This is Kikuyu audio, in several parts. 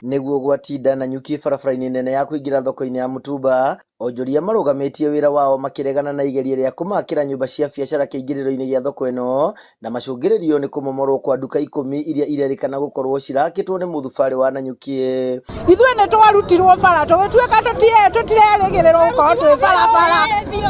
Nĩguo gwatinda Nanyuki barabara-inĩ nene ya kũingĩra thoko-inĩ ya Mutumba, onjoria marũgamĩtie wĩra wao makĩregana na igeria rĩa kũmakĩra nyũmba cia biacara kĩingĩrĩro-inĩ gĩa thoko ĩno, na macũngĩrĩrio nĩ kũmomorwo kwa nduka 10 iria irerĩkana gũkorwo cirakĩtwo nĩ mũthubarĩ wa Nanyuki. Ithuĩ nĩ twarutirwo bara tũgĩtuĩka tũtirerĩgĩrĩrwo gũkorwo twĩ barabara,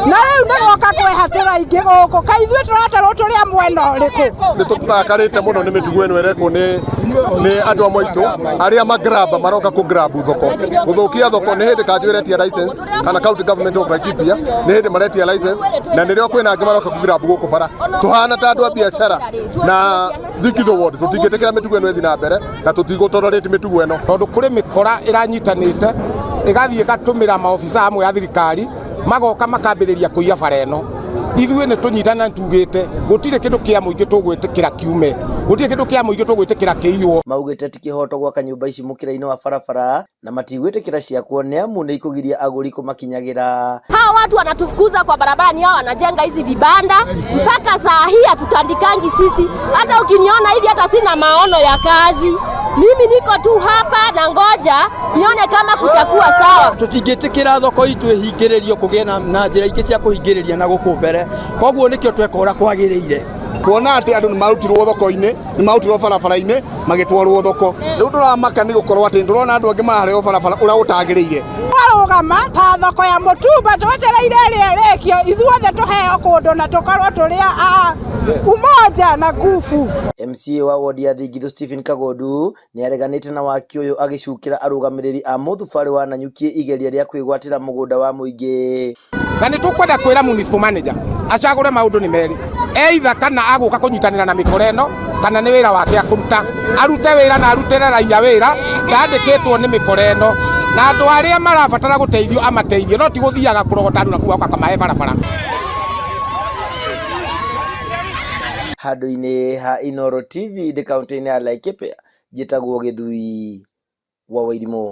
na rĩu nĩ gũka kwehatĩra ingĩ gũkũ, kaĩ ithuĩ tũratarwo tũrĩ a mwena ũrĩkũ? Nĩ tũrakarĩte mũno nĩ mĩtugo ĩno ĩrekwo nĩ andũ amwe aitũ arĩa magrab maroka kũ grab thoko, gũthũkia thoko. Nĩ hĩndĩ kanjũ ĩretia license kana county government of Laikipia nĩ hĩndĩ maretia license, na nĩrĩo kwĩna angĩ maroka kũ grab gũkũ bara. Tũhana ta andũ a biacara na Thikitho ward tũtingĩtĩkĩra mĩtugo ĩno ĩthiĩ na mbere na tũtigũ tolerate mĩtugo ĩno, tondũ kũrĩ mĩkora ĩranyitanĩte ĩgathiĩ ĩgatũmĩra maobisa amwe a thirikari magoka makambĩrĩria kũiya bara ĩno. Ithuĩ nĩ tũnyitana tugĩte gũtirĩ kĩndũ kĩa mũingĩ tũgwĩtĩkĩra kiume, gũtirĩ kĩndũ kĩa mũingĩ tũgwĩtĩkĩra kĩiywo. Maugĩte ti kĩhoto gwaka nyũmba ici mũkĩra-inĩ wa barabara na matigwĩtĩkĩra ciakwo nĩ amu nĩ ikũgiria agũri kũmakinyagĩra. Hawa watu wanatufukuza kwa barabara, ni hao wanajenga hizi vibanda mpaka saa hii hatutandikangi sisi. Hata ukiniona hivi, hata sina maono ya kazi. Mimi niko tu hapa na ngoja nione kama kutakuwa sawa. Tũtingĩtĩkĩra thoko itũ ĩhingĩrĩrio kũgĩe na njĩra ingĩ cia kũhingĩrĩria na gũkũ mbere, koguo nĩkĩo tweka ũrĩa kwagĩrĩire. Kuona atĩ andũ nĩ marutirwo thoko-inĩ, nĩ marutirwo barabara-inĩ magĩtwarwo thoko, rĩu ndũramaka nĩ gũkorwo atĩ ndũrona andũ angĩ mararehwo barabara ũrĩa ũtagĩrĩire. Twarũgama ta thoko ya Mutumba twetereire ĩrĩa ĩrĩkio, ithuothe tũheo kũndũ na tũkorwo tũrĩ a umoja na nguvu. MCA wa wodi ya Thingithu Stephen Kagondu nĩ areganĩte na waki ũyũ, agĩcukĩra arũgamĩrĩri a mũthubarĩ wa Nanyuki igeria rĩa kwĩgwatĩra mũgũnda wa mũingĩ. Na nĩ tũkwenda kwĩra municipal manager acagũre maũndũ nĩ merĩ, either kana agũka kũnyitanĩra na mĩkora ĩno kana nĩ wĩra wake akũruta, arute wĩra na arutĩre raia wĩra ndandĩkĩtwo nĩ mĩkora ĩno, na andũ arĩa marabatara gũteithio amateithie, no ti gũthiaga kũrogota andũ na kũu akamahe barabara. Handũ-inĩ ha Inooro TV ndĩ kaũntĩ-inĩ ya Laikipia, njĩtagwo Gĩthui wa Wairimũ.